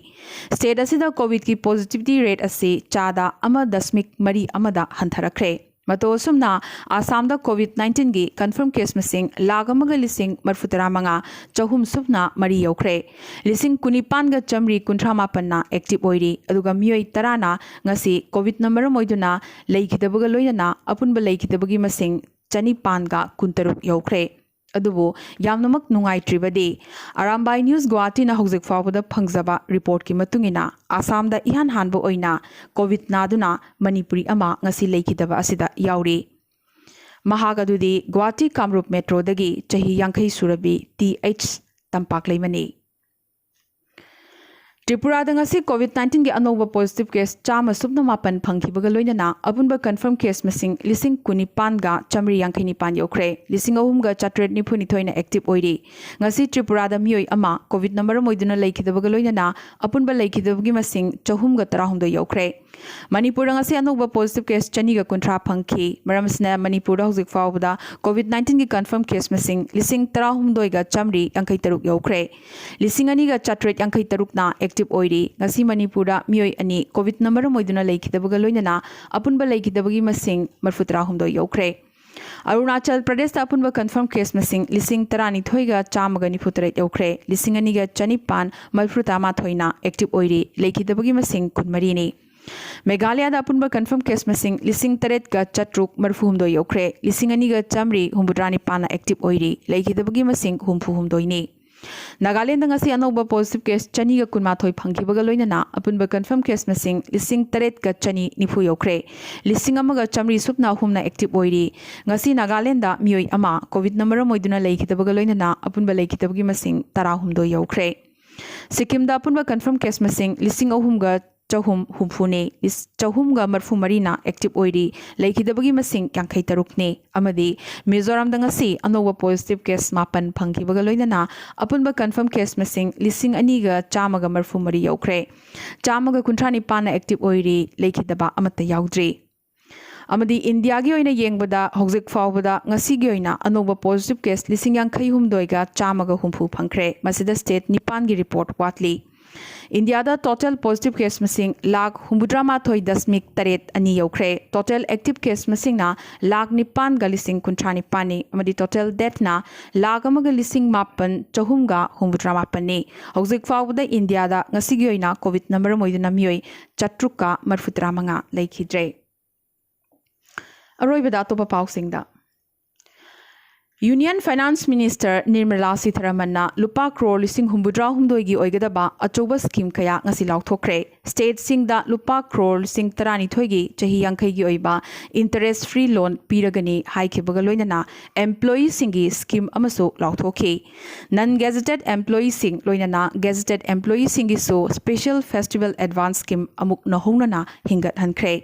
ꯁ꯭ꯇꯦꯠ ꯑꯁꯤꯗ ꯀꯣꯚꯤꯗꯀꯤ ꯄꯣꯖꯤꯇꯤꯚꯤꯇꯤ ꯔꯦꯠ ꯑꯁꯤ ꯆꯥꯗ ꯑꯃ ꯗꯁꯃꯤꯛ ꯃꯔꯤ ꯑꯃꯗ ꯍꯟꯊꯔꯛꯈ꯭ꯔꯦ꯫ ꯃꯇꯧ ꯑꯁꯨꯝꯅ ꯑꯁꯥꯝꯗ ꯀꯣꯚꯤꯗ ꯅꯥꯏꯟꯇꯤꯟꯒꯤ ꯀꯟꯐꯥꯔꯝ ꯀꯦꯁ ꯃꯁꯤꯡ ꯂꯥꯈ ꯑꯃꯒ ꯂꯤꯁꯤꯡ ꯃꯔꯤꯐꯨ ꯇꯔꯥ ꯃꯉꯥ ꯆꯍꯨꯝ ꯁꯨꯞꯅ ꯃꯔꯤ ꯌꯧꯈ꯭ꯔꯦ꯫ ꯂꯤꯁꯤꯡ ꯀꯨꯟꯅꯤꯄꯥꯟꯒ ꯆꯥꯃꯔꯤ ꯀꯨꯟꯊ꯭ꯔꯥ ꯃꯥꯄꯟꯅ ꯑꯦꯛꯇꯤꯚ ꯑꯣꯏꯔꯤ, ꯑꯗꯨꯒ ꯃꯤꯑꯣꯏ ꯇꯔꯥꯅ ꯉꯁꯤ ꯀꯣꯚꯤꯗꯅ ꯃꯔꯝ ꯑꯣꯏꯗꯨꯅ ꯂꯩꯈꯤꯗꯕꯒ ꯂꯣꯏꯅꯅ ꯑꯄꯨꯟꯕ ꯂꯩꯈꯤꯗꯕꯒꯤ ꯃꯁꯤꯡ ꯆꯅꯤꯄꯥꯟꯒ ꯀꯨꯟꯇꯔꯨꯛ ꯌꯧꯈ꯭ꯔꯦ꯫ ꯑꯗꯨꯕꯨ ꯌꯥꯝꯅꯃꯛ ꯅꯨꯡꯉꯥꯏꯇ꯭ꯔꯤꯕꯗꯤ, ꯑꯔꯥꯝꯕꯥꯏ ꯅ꯭ꯌꯨꯁ ꯒꯨꯋꯥꯍꯥꯇꯤꯅ ꯍꯧꯖꯤꯛ ꯐꯥꯎꯕꯗ ꯐꯪꯖꯕ ꯔꯤꯄꯣꯔꯠꯀꯤ ꯃꯇꯨꯡ ꯏꯟꯅ, ꯑꯁꯥꯝꯗ ꯏꯍꯥꯟ ꯍꯥꯟꯕ ꯑꯣꯏꯅ ꯀꯣꯚꯤꯗ ꯅꯥꯗꯨꯅ ꯃꯅꯤꯄꯨꯔꯤ ꯑꯃ ꯉꯁꯤ ꯂꯩꯈꯤꯗꯕ ꯑꯁꯤꯗ ꯌꯥꯎꯔꯤ꯫ ꯃꯍꯥꯛ ꯑꯗꯨꯗꯤ ꯒꯨꯋꯥꯍꯥꯇꯤ ꯀꯥꯃꯔꯨꯞ ꯃꯦꯇ꯭ꯔꯣꯗꯒꯤ ꯆꯍꯤ ꯌꯥꯡꯈꯩ ꯁꯨꯔꯕꯤ ꯇꯤ ꯑꯩꯆ ꯇꯝꯄꯥꯛꯂꯩꯃꯅꯤ꯫ ꯇ꯭ꯔꯤꯄꯨꯔꯥꯗ ꯉꯁꯤ ꯀꯣꯚꯤꯗ ꯅꯥꯏꯟꯇꯤꯟꯒꯤ ꯑꯅꯧꯕ ꯄꯣꯖꯤꯇꯤꯚ ꯀꯦꯁ ꯆꯥꯝꯃ ꯁꯨꯞꯅ ꯃꯥꯄꯟ ꯐꯪꯈꯤꯕꯒ ꯂꯣꯏꯅꯅ ꯑꯄꯨꯟꯕ ꯀꯟꯐꯔꯝ ꯀꯦꯁ ꯃꯁꯤꯡ ꯂꯤꯁꯤꯡ ꯀꯨꯟꯅꯤꯄꯥꯟꯒ ꯆꯥꯃꯔꯤ ꯌꯥꯡꯈꯩ ꯅꯤꯄꯥꯟ ꯌꯧꯈ꯭ꯔꯦ꯫ ꯂꯤꯁꯤꯡ ꯑꯍꯨꯝꯒ ꯆꯥꯇ꯭ꯔꯦꯠ ꯅꯤꯐꯨ ꯅꯤꯊꯣꯏꯅ ꯑꯦꯛꯇꯤꯚ ꯑꯣꯏꯔꯤ꯫ ꯉꯁꯤ ꯇ꯭ꯔꯤꯄꯨꯔꯥꯗ ꯃꯤꯑꯣꯏ ꯑꯃ ꯀꯣꯚꯤꯗꯅ ꯃꯔꯝ ꯑꯣꯏꯗꯨꯅ ꯂꯩꯈꯤꯗꯕꯒ ꯂꯣꯏꯅꯅ ꯑꯄꯨꯟꯕ ꯂꯩꯈꯤꯗꯕꯒꯤ ꯃꯁꯤꯡ ꯆꯍꯨꯝꯒ ꯇꯔꯥꯍꯨꯝꯗꯣꯏ ꯌꯧꯈ꯭ꯔꯦ꯫ ꯃꯅꯤꯄꯨꯔꯗ ꯉꯁꯤ ꯑꯅꯧꯕ ꯄꯣꯖꯤꯇꯤꯚ ꯀꯦꯁ ꯆꯅꯤꯒ ꯀꯨꯟꯊ꯭ꯔꯥ ꯐꯪꯈꯤ꯫ ꯃꯔꯝ ꯑꯁꯤꯅ ꯃꯅꯤꯄꯨꯔꯗ ꯍꯧꯖꯤꯛ ꯐꯥꯎꯕꯗ ꯀꯣꯚꯤꯗ ꯅꯥꯏꯟꯇꯤꯟꯒꯤ ꯀꯟꯐꯔꯝ ꯀꯦꯁ ꯃꯁꯤꯡ ꯂꯤꯁꯤꯡ ꯇꯔꯥꯍꯨꯝꯗꯣꯏꯒ ꯆꯥꯃꯔꯤ ꯌꯥꯡꯈꯩ ꯇꯔꯨꯛ ꯌꯧꯈ꯭ꯔꯦ꯫ ꯂꯤꯁꯤꯡ ꯑꯅꯤꯒ ꯆꯥꯇ꯭ꯔꯦꯠ ꯌꯥꯡꯈꯩ ꯇꯔꯨꯛꯅ ꯑꯦꯛꯇꯤꯚ ꯑꯣꯏꯔꯤ꯫ ꯉꯁꯤ ꯃꯅꯤꯄꯨꯔꯗ ꯃꯤꯑꯣꯏ ꯑꯅꯤ ꯀꯣꯚꯤꯗꯅ ꯃꯔꯝ ꯑꯣꯏꯗꯨꯅ ꯂꯩꯈꯤꯗꯕꯒ ꯂꯣꯏꯅꯅ ꯑꯄꯨꯟꯕ ꯂꯩꯈꯤꯗꯕꯒꯤ ꯃꯁꯤꯡ ꯃꯔꯤꯐꯨ ꯇꯔꯥꯍꯨꯝꯗꯣꯏ ꯌꯧꯈ꯭ꯔꯦ꯫ ꯑꯔꯨꯅꯥꯆꯜ ꯄ꯭ꯔꯗꯦꯁꯇ ꯑꯄꯨꯟꯕ ꯀꯟꯐꯔꯝ ꯀꯦꯁ ꯃꯁꯤꯡ ꯂꯤꯁꯤꯡ ꯇꯔꯥꯅꯤꯊꯣꯏꯒ ꯆꯥꯝꯃꯒ ꯅꯤꯐꯨ ꯇꯔꯦꯠ ꯌꯧꯈ꯭ꯔꯦ꯫ ꯂꯤꯁꯤꯡ ꯑꯅꯤꯒ ꯆꯅꯤꯄꯥꯟ ꯃꯔꯤꯐꯨ ꯇꯔꯥꯃꯥꯊꯣꯏꯅ ꯑꯦꯛꯇꯤꯚ ꯑꯣꯏꯔꯤ꯫ ꯂꯩꯈꯤꯗꯕꯒꯤ ꯃꯁꯤꯡ ꯀꯨꯟꯃꯔꯤꯅꯤ꯫ ꯃꯦꯘꯥꯂꯌꯥꯗ ꯑꯄꯨꯟꯕ ꯀꯟꯐꯔꯝ ꯀꯦꯁ ꯃꯁꯤꯡ ꯂꯤꯁꯤꯡ ꯇꯔꯦꯠꯀ ꯆꯥꯇ꯭ꯔꯨꯛ ꯃꯔꯤꯐꯨ ꯍꯨꯝꯗꯣꯏ ꯌꯧꯈ꯭ꯔꯦ꯫ ꯂꯤꯁꯤꯡ ꯑꯅꯤꯒ ꯆꯥꯃꯔꯤ ꯍꯨꯝꯐꯨꯇꯔꯥ ꯅꯤꯄꯥꯟꯅ ꯑꯦꯛꯇꯤꯚ ꯑꯣꯏꯔꯤ꯫ ꯂꯩꯈꯤꯗꯕꯒꯤ ꯃꯁꯤꯡ ꯍꯨꯝꯐꯨ ꯍꯨꯝꯗꯣꯏꯅꯤ꯫ ꯅꯥꯒꯥꯂꯦꯟꯗ ꯉꯁꯤ ꯑꯅꯧꯕ ꯄꯣꯖꯤꯇꯤꯚ ꯀꯦꯁ ꯆꯅꯤꯒ ꯀꯨꯟꯃꯥꯊꯣꯏ ꯐꯪꯈꯤꯕꯒ ꯂꯣꯏꯅꯅ ꯑꯄꯨꯟꯕ ꯀꯟꯐꯔꯝ ꯀꯦꯁ ꯃꯁꯤꯡ ꯂꯤꯁꯤꯡ ꯇꯔꯦꯠꯀ ꯆꯅꯤ ꯅꯤꯐꯨ ꯌꯧꯈ꯭ꯔꯦ꯫ ꯂꯤꯁꯤꯡ ꯑꯃꯒ ꯆꯥꯃꯔꯤ ꯁꯨꯞꯅ ꯑꯍꯨꯝꯅ ꯑꯦꯛꯇꯤꯚ ꯑꯣꯏꯔꯤ꯫ ꯉꯁꯤ ꯅꯥꯒꯥꯂꯦꯟꯗ ꯃꯤꯑꯣꯏ ꯑꯃ ꯀꯣꯚꯤꯗꯅ ꯃꯔꯝ ꯑꯣꯏꯗꯨꯅ ꯂꯩꯈꯤꯗꯕꯒ ꯂꯣꯏꯅꯅ ꯑꯄꯨꯟꯕ ꯂꯩꯈꯤꯗꯕꯒꯤ ꯃꯁꯤꯡ ꯇꯔꯥꯍꯨꯝꯗꯣꯏ ꯌꯧꯈ꯭ꯔꯦ꯫ ꯁꯤꯛꯀꯤꯝꯗ ꯑꯄꯨꯟꯕ ꯀꯟꯐꯔꯝ ꯀꯦꯁ ꯃꯁꯤꯡ ꯂꯤꯁꯤꯡ ꯑꯍꯨꯝꯒ ꯆꯍꯨꯝ ꯍꯨꯝꯐꯨꯅꯤ꯫ ꯂꯤꯁ-, ꯆꯍꯨꯝꯒ ꯃꯔꯤꯐꯨ ꯃꯔꯤꯅ ꯑꯦꯛꯇꯤꯚ ꯑꯣꯏꯔꯤ꯫ ꯂꯩꯈꯤꯗꯕꯒꯤ ꯃꯁꯤꯡ ꯌꯥꯡꯈꯩ ꯇꯔꯨꯛꯅꯤ꯫ ꯑꯃꯗꯤ ꯃꯤꯖꯣꯔꯥꯝꯗ ꯉꯁꯤ ꯑꯅꯧꯕ ꯄꯣꯖꯤꯇꯤꯚ ꯀꯦꯁ ꯃꯥꯄꯟ ꯐꯪꯈꯤꯕꯒ ꯂꯣꯏꯅꯅ ꯑꯄꯨꯟꯕ ꯀꯟꯐꯔꯝ ꯀꯦꯁ ꯃꯁꯤꯡ ꯂꯤꯁꯤꯡ ꯑꯅꯤꯒ ꯆꯥꯝꯃꯒ ꯃꯔꯤꯐꯨ ꯃꯔꯤ ꯌꯧꯈ꯭ꯔꯦ꯫ ꯆꯥꯝꯃꯒ ꯀꯨꯟꯊ꯭ꯔꯥ ꯅꯤꯄꯥꯟꯅ ꯑꯦꯛꯇꯤꯚ ꯑꯣꯏꯔꯤ꯫ ꯂꯩꯈꯤꯗꯕ ꯑꯃꯠꯇ ꯌꯥꯎꯗ꯭ꯔꯤ꯫ ꯑꯃꯗꯤ ꯏꯟꯗꯤꯌꯥꯒꯤ ꯑꯣꯏꯅ ꯌꯦꯡꯕꯗ ꯍꯧꯖꯤꯛ ꯐꯥꯎꯕꯗ ꯉꯁꯤꯒꯤ ꯑꯣꯏꯅ ꯑꯅꯧꯕ ꯄꯣꯖꯤꯇꯤꯚ ꯀꯦꯁ ꯂꯤꯁꯤꯡ ꯌꯥꯡꯈꯩ ꯍꯨꯝꯗꯣꯏꯒ ꯆꯥꯝꯃꯒ ꯍꯨꯝꯐꯨ ꯐꯪꯈ꯭ꯔꯦ꯫ ꯃꯁꯤꯗ ꯁ꯭ꯇꯦꯠ ꯅꯤꯄꯥꯟꯒꯤ ꯔꯤꯄꯣꯔꯠ ꯋꯥꯠꯂꯤ꯫ ꯏꯟꯗꯤꯌꯥꯗ ꯇꯣꯇꯦꯜ ꯄꯣꯖꯤꯇꯤꯚ ꯀꯦꯁ ꯃꯁꯤꯡ ꯂꯥꯈ ꯍꯨꯝꯐꯨꯇꯔꯥ ꯃꯥꯊꯣꯏ ꯗꯁꯃꯤꯛ ꯇꯔꯦꯠ ꯑꯅꯤ ꯌꯧꯈ꯭ꯔꯦ꯫ ꯇꯣꯇꯦꯜ ꯑꯦꯛꯇꯤꯚ ꯀꯦꯁ ꯃꯁꯤꯡꯅ ꯂꯥꯈ ꯅꯤꯄꯥꯟꯒ ꯂꯤꯁꯤꯡ ꯀꯨꯟꯊ꯭ꯔꯥ ꯅꯤꯄꯥꯟꯅꯤ, ꯑꯃꯗꯤ ꯇꯣꯇꯦꯜ ꯗꯦꯊꯅ ꯂꯥꯈ ꯑꯃꯒ ꯂꯤꯁꯤꯡ ꯃꯥꯄꯟ ꯆꯍꯨꯝꯒ ꯍꯨꯝꯐꯨꯇꯔꯥ ꯃꯥꯄꯟꯅꯤ꯫ ꯍꯧꯖꯤꯛ ꯐꯥꯎꯕꯗ ꯏꯟꯗꯤꯌꯥꯗ ꯉꯁꯤꯒꯤ ꯑꯣꯏꯅ ꯀꯣꯚꯤꯗꯅ ꯃꯔꯝ ꯑꯣꯏꯗꯨꯅ ꯃꯤꯑꯣꯏ ꯆꯥꯇ꯭ꯔꯨꯛꯀ ꯃꯔꯤꯐꯨꯇꯔꯥ ꯃꯉꯥ ꯂꯩꯈꯤꯗ꯭ꯔꯦ꯫ ꯑꯔꯣꯏꯕꯗ ꯑꯇꯣꯞꯄ ꯄꯥꯎꯁꯤꯡꯗ꯫ Union Finance Minister Nirmala Sitharamanꯅ ꯂꯨꯄꯥ ꯀ꯭ꯔꯣꯔ ꯂꯤꯁꯤꯡ ꯍꯨꯝꯐꯨꯇꯔꯥ ꯍꯨꯝꯗꯣꯏꯒꯤ ꯑꯣꯏꯒꯗꯕ ꯑꯆꯧꯕ ꯁ꯭ꯀꯤꯝ ꯀꯌꯥ ꯉꯁꯤ ꯂꯥꯎꯊꯣꯛꯈ꯭ꯔꯦ꯫ ꯁ꯭ꯇꯦꯠꯁꯤꯡꯗ ꯂꯨꯄꯥ ꯀ꯭ꯔꯣꯔ ꯂꯤꯁꯤꯡ ꯇꯔꯥꯅꯤꯊꯣꯏꯒꯤ ꯆꯍꯤ ꯌꯥꯡꯈꯩꯒꯤ ꯑꯣꯏꯕ interest free loan ꯄꯤꯔꯒꯅꯤ ꯍꯥꯏꯈꯤꯕꯒ ꯂꯣꯏꯅꯅ employeeꯁꯤꯡꯒꯤ ꯁ꯭ꯀꯤꯝ ꯑꯃꯁꯨ ꯂꯥꯎꯊꯣꯛꯈꯤ꯫ Non gazetted employeeꯁꯤꯡ ꯂꯣꯏꯅꯅ gazetted employeeꯁꯤꯡꯒꯤꯁꯨ special festival advance scheme ꯑꯃꯨꯛ ꯅꯧꯍꯧꯅꯅ ꯍꯤꯡꯒꯠꯍꯟꯈ꯭ꯔꯦ꯫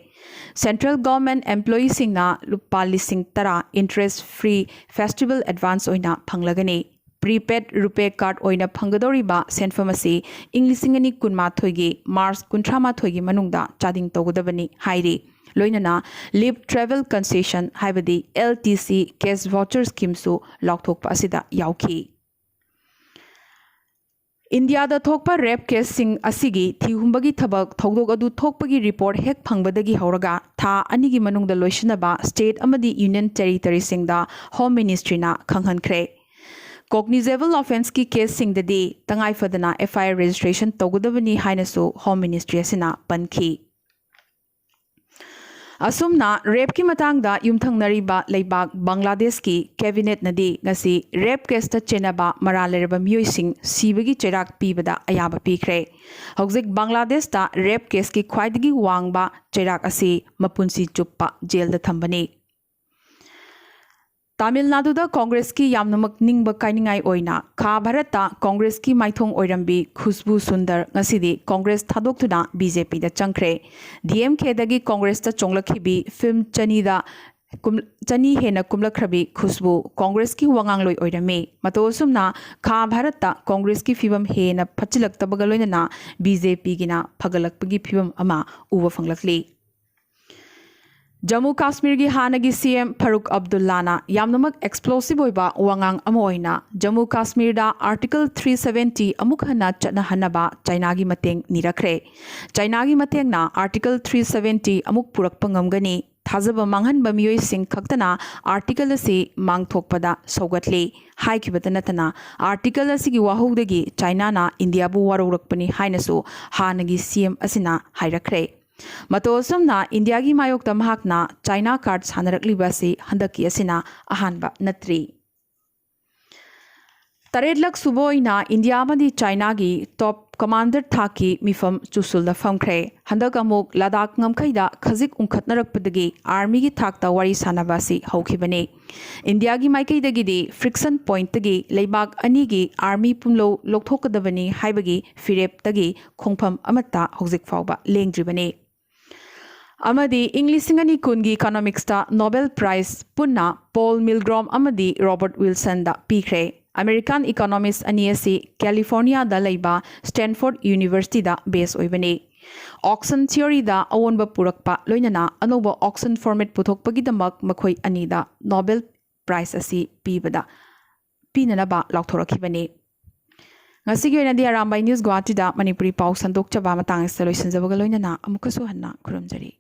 Central Government employeeꯁꯤꯡꯅ ꯂꯨꯄꯥ ꯂꯤꯁꯤꯡ ꯇꯔꯥ interest free festival advance ꯑꯣꯏꯅ ꯐꯪꯂꯒꯅꯤ꯫ Prepaid RuPay card ꯑꯣꯏꯅ ꯐꯪꯒꯗꯧꯔꯤꯕ ꯁꯦꯟꯐꯝ ꯑꯁꯤ ꯏꯪ ꯂꯤꯁꯤꯡ ꯑꯅꯤ ꯀꯨꯟꯃꯥꯊꯣꯏꯒꯤ ꯃꯥꯔꯆ ꯀꯨꯟꯊ꯭ꯔꯥ ꯃꯥꯊꯣꯏꯒꯤ ꯃꯅꯨꯡꯗ ꯆꯥꯗꯤꯡ ꯇꯧꯒꯗꯕꯅꯤ ꯍꯥꯏꯔꯤ꯫ ꯂꯣꯏꯅꯅ Leave Travel Concession ꯍꯥꯏꯕꯗꯤ LTC cash voucher schemeꯁꯨ ꯂꯥꯎꯊꯣꯛꯄ ꯑꯁꯤꯗ ꯌꯥꯎꯈꯤ꯫ ꯏꯟꯗꯤꯌꯥꯗ ꯊꯣꯛꯄ rape caseꯁꯤꯡ ꯑꯁꯤꯒꯤ ꯊꯤꯍꯨꯝꯕꯒꯤ ꯊꯕꯛ ꯊꯧꯗꯣꯛ ꯑꯗꯨ ꯊꯣꯛꯄꯒꯤ report ꯍꯦꯛ ꯐꯪꯕꯗꯒꯤ ꯍꯧꯔꯒ ꯊꯥ ꯑꯅꯤꯒꯤ ꯃꯅꯨꯡꯗ ꯂꯣꯏꯁꯤꯟꯅꯕ state ꯑꯃꯗꯤ union territoryꯁꯤꯡꯗ Home Ministryꯅ ꯈꯪꯍꯟꯈ꯭ꯔꯦ꯫ Cognizable offenceꯀꯤ caseꯁꯤꯡꯗꯗꯤ ꯇꯉꯥꯏꯐꯗꯅ FIR registration ꯇꯧꯒꯗꯕꯅꯤ ꯍꯥꯏꯅꯁꯨ Home Ministry ꯑꯁꯤꯅ ꯄꯟꯈꯤ꯫ ꯑꯁꯨꯝꯅ rapeꯀꯤ ꯃꯇꯥꯡꯗ ꯌꯨꯝꯊꯪꯅꯔꯤꯕ ꯂꯩꯕꯥꯛ ꯕꯪꯒ꯭ꯂꯥꯗꯦꯁꯀꯤ cabinetꯅꯗꯤ ꯉꯁꯤ rape caseꯇ ꯆꯦꯟꯅꯕ ꯃꯔꯥꯜ ꯂꯩꯔꯕ ꯃꯤꯑꯣꯏꯁꯤꯡ ꯁꯤꯕꯒꯤ ꯆꯩꯔꯥꯛ ꯄꯤꯕꯗ ꯑꯌꯥꯕ ꯄꯤꯈ꯭ꯔꯦ꯫ ꯍꯧꯖꯤꯛ ꯕꯪꯒ꯭ꯂꯥꯗꯦꯁꯇ rape caseꯀꯤ ꯈ꯭ꯋꯥꯏꯗꯒꯤ ꯋꯥꯡꯕ ꯆꯩꯔꯥꯛ ꯑꯁꯤ ꯃꯄꯨꯟꯁꯤ ꯆꯨꯞꯄ ꯖꯦꯜꯗ ꯊꯝꯕꯅꯤ꯫ ꯇꯥꯃꯤꯜ ꯅꯥꯗꯨꯗ ꯀꯣꯡꯒ꯭ꯔꯦꯁꯀꯤ ꯌꯥꯝꯅꯃꯛ ꯅꯤꯡꯕ ꯀꯥꯏꯅꯤꯡꯉꯥꯏ ꯑꯣꯏꯅ ꯈꯥ ꯚꯥꯔꯠꯇ ꯀꯣꯡꯒ꯭ꯔꯦꯁꯀꯤ ꯃꯥꯏꯊꯣꯡ ꯑꯣꯏꯔꯝꯕꯤ ꯈꯨꯁꯕꯨ ꯁꯨꯟꯗꯔ ꯉꯁꯤꯗꯤ ꯀꯣꯡꯒ꯭ꯔꯦꯁ ꯊꯥꯗꯣꯛꯇꯨꯅ BJPꯗ ꯆꯪꯈ꯭ꯔꯦ꯫ DMKꯗꯒꯤ ꯀꯣꯡꯒ꯭ꯔꯦꯁꯇ ꯆꯣꯡꯂꯛꯈꯤꯕꯤ ꯐꯤꯜꯝ ꯆꯅꯤꯗ ꯀꯨꯝ-, ꯆꯅꯤ ꯍꯦꯟꯅ ꯀꯨꯝꯂꯛꯈ꯭ꯔꯕꯤ ꯈꯨꯁꯕꯨ ꯀꯣꯡꯒ꯭ꯔꯦꯁꯀꯤ ꯋꯥꯉꯥꯡꯂꯣꯏ ꯑꯣꯏꯔꯝꯃꯤ꯫ ꯃꯇꯧ ꯑꯁꯨꯝꯅ ꯈꯥ ꯚꯥꯔꯠꯇ ꯀꯣꯡꯒ꯭ꯔꯦꯁꯀꯤ ꯐꯤꯕꯝ ꯍꯦꯟꯅ ꯐꯠꯆꯤꯜꯂꯛꯇꯕꯒ ꯂꯣꯏꯅꯅ BJPꯒꯤꯅ ꯐꯒꯠꯂꯛꯄꯒꯤ ꯐꯤꯕꯝ ꯑꯃ ꯎꯕ ꯐꯪꯂꯛꯂꯤ꯫ ꯖꯝꯃꯨ ꯀꯥꯁꯃꯤꯔꯒꯤ ꯍꯥꯟꯅꯒꯤ CM ꯐꯥꯔꯨꯛ ꯑꯕꯗꯨꯜꯂꯥꯅ ꯌꯥꯝꯅꯃꯛ explosive ꯑꯣꯏꯕ ꯋꯥꯉꯥꯡ ꯑꯃ ꯑꯣꯏꯅ ꯖꯝꯃꯨ ꯀꯥꯁꯃꯤꯔꯗ Article three seventy ꯑꯃꯨꯛ ꯍꯟꯅ ꯆꯠꯅꯍꯟꯅꯕ ꯆꯥꯏꯅꯥꯒꯤ ꯃꯇꯦꯡ ꯅꯤꯔꯛꯈ꯭ꯔꯦ꯫ ꯆꯥꯏꯅꯥꯒꯤ ꯃꯇꯦꯡꯅ Article three seventy ꯑꯃꯨꯛ ꯄꯨꯔꯛꯄ ꯉꯝꯒꯅꯤ, ꯊꯥꯖꯕ ꯃꯥꯡꯍꯟꯕ ꯃꯤꯑꯣꯏꯁꯤꯡ ꯈꯛꯇꯅ article ꯑꯁꯤ ꯃꯥꯡꯊꯣꯛꯄꯗ ꯁꯧꯒꯠꯂꯤ ꯍꯥꯏꯈꯤꯕꯇ ꯅꯠꯇꯅ, article ꯑꯁꯤꯒꯤ ꯋꯥꯍꯧꯗꯒꯤ ꯆꯥꯏꯅꯥꯅ ꯏꯟꯗꯤꯌꯥꯕꯨ ꯋꯥꯔꯧꯔꯛꯄꯅꯤ ꯍꯥꯏꯅꯁꯨ ꯍꯥꯟꯅꯒꯤ CM ꯑꯁꯤꯅ ꯍꯥꯏꯔꯛꯈ꯭ꯔꯦ꯫ ꯃꯇꯧ ꯑꯁꯨꯝꯅ ꯏꯟꯗꯤꯌꯥꯒꯤ ꯃꯥꯌꯣꯛꯇ ꯃꯍꯥꯛꯅ ꯆꯥꯏꯅꯥ card ꯁꯥꯟꯅꯔꯛꯂꯤꯕ ꯑꯁꯤ ꯍꯟꯗꯛꯀꯤ ꯑꯁꯤꯅ ꯑꯍꯥꯟꯕ ꯅꯠꯇ꯭ꯔꯤ꯫ ꯇꯔꯦꯠꯂꯛ ꯁꯨꯕ ꯑꯣꯏꯅ ꯏꯟꯗꯤꯌꯥ ꯑꯃꯗꯤ ꯆꯥꯏꯅꯥꯒꯤ ꯇꯣꯞ ꯀꯃꯥꯟꯗꯔ ꯊꯥꯛꯀꯤ ꯃꯤꯐꯝ ꯆꯨꯁꯨꯜꯗ ꯐꯝꯈ꯭ꯔꯦ꯫ ꯍꯟꯗꯛ ꯑꯃꯨꯛ ꯂꯗꯥꯈ ꯉꯝꯈꯩꯗ ꯈꯖꯤꯛ ꯎꯪꯈꯠꯅꯔꯛꯄꯗꯒꯤ ꯑꯥꯔꯃꯤꯒꯤ ꯊꯥꯛꯇ ꯋꯥꯔꯤ ꯁꯥꯟꯅꯕ ꯑꯁꯤ ꯍꯧꯈꯤꯕꯅꯤ꯫ ꯏꯟꯗꯤꯌꯥꯒꯤ ꯃꯥꯏꯀꯩꯗꯒꯤꯗꯤ ꯐ꯭ꯔꯤꯛꯁꯟ ꯄꯣꯏꯟꯠꯇꯒꯤ ꯂꯩꯕꯥꯛ ꯑꯅꯤꯒꯤ ꯑꯥꯔꯃꯤ ꯄꯨꯝꯂꯧ ꯂꯧꯊꯣꯛꯀꯗꯕꯅꯤ ꯍꯥꯏꯕꯒꯤ ꯐꯤꯔꯦꯞꯇꯒꯤ ꯈꯣꯡꯐꯝ ꯑꯃꯠꯇ ꯍꯧꯖꯤꯛ ꯐꯥꯎꯕ ꯂꯦꯡꯗ꯭ꯔꯤꯕꯅꯤ꯫ ꯑꯃꯗꯤ ꯏꯪ ꯂꯤꯁꯤꯡ ꯑꯅꯤ ꯀꯨꯟꯒꯤ ꯏꯀꯣꯅꯣꯃꯤꯛꯁꯇ ꯅꯣꯕꯦꯜ ꯄ꯭ꯔꯥꯏꯖ ꯄꯨꯟꯅ ꯄꯣꯜ ꯃꯤꯜꯒ꯭ꯔꯣꯝ ꯑꯃꯗꯤ ꯔꯣꯕꯔꯠ ꯋꯤꯜꯁꯟꯗ ꯄꯤꯈ꯭ꯔꯦ꯫ ꯑꯃꯦꯔꯤꯀꯥꯟ ꯏꯀꯣꯅꯣꯃꯤꯁ ꯑꯅꯤ ꯑꯁꯤ ꯀꯦꯂꯤꯐꯣꯔꯅꯤꯌꯥꯗ ꯂꯩꯕ ꯁ꯭ꯇꯦꯟꯐꯣꯔꯗ ꯌꯨꯅꯤꯚꯔꯁꯤꯇꯤꯗ ꯕꯦꯁ ꯑꯣꯏꯕꯅꯤ꯫ ꯑꯣꯛꯁꯟ ꯊꯤꯑꯣꯔꯤꯗ ꯑꯑꯣꯟꯕ ꯄꯨꯔꯛꯄ, ꯂꯣꯏꯅꯅ ꯑꯅꯧꯕ ꯑꯣꯛꯁꯟ ꯐꯣꯔꯃꯦꯠ ꯄꯨꯊꯣꯛꯄꯒꯤꯗꯃꯛ ꯃꯈꯣꯏ ꯑꯅꯤꯗ ꯅꯣꯕꯦꯜ ꯄ꯭ꯔꯥꯏꯖ ꯑꯁꯤ ꯄꯤꯕꯗ, ꯄꯤꯅꯅꯕ ꯂꯥꯎꯊꯣꯔꯛꯈꯤꯕꯅꯤ꯫ ꯉꯁꯤꯒꯤ ꯑꯣꯏꯅꯗꯤ ꯑꯔꯥꯝꯕꯥꯏ ꯅ꯭ꯌꯨꯁ ꯒꯨꯋꯥꯍꯥꯇꯤꯗ ꯃꯅꯤꯄꯨꯔꯤ ꯄꯥꯎ ꯁꯟꯗꯣꯛꯆꯕ ꯃꯇꯥꯡ ꯑꯁꯤꯗ ꯂꯣꯏꯁꯤꯟꯖꯕꯒ ꯂꯣꯏꯅꯅ ꯑꯃꯨꯛꯀꯁꯨ ꯍꯟꯅ ꯈꯨꯔꯨꯝꯖꯔꯤ꯫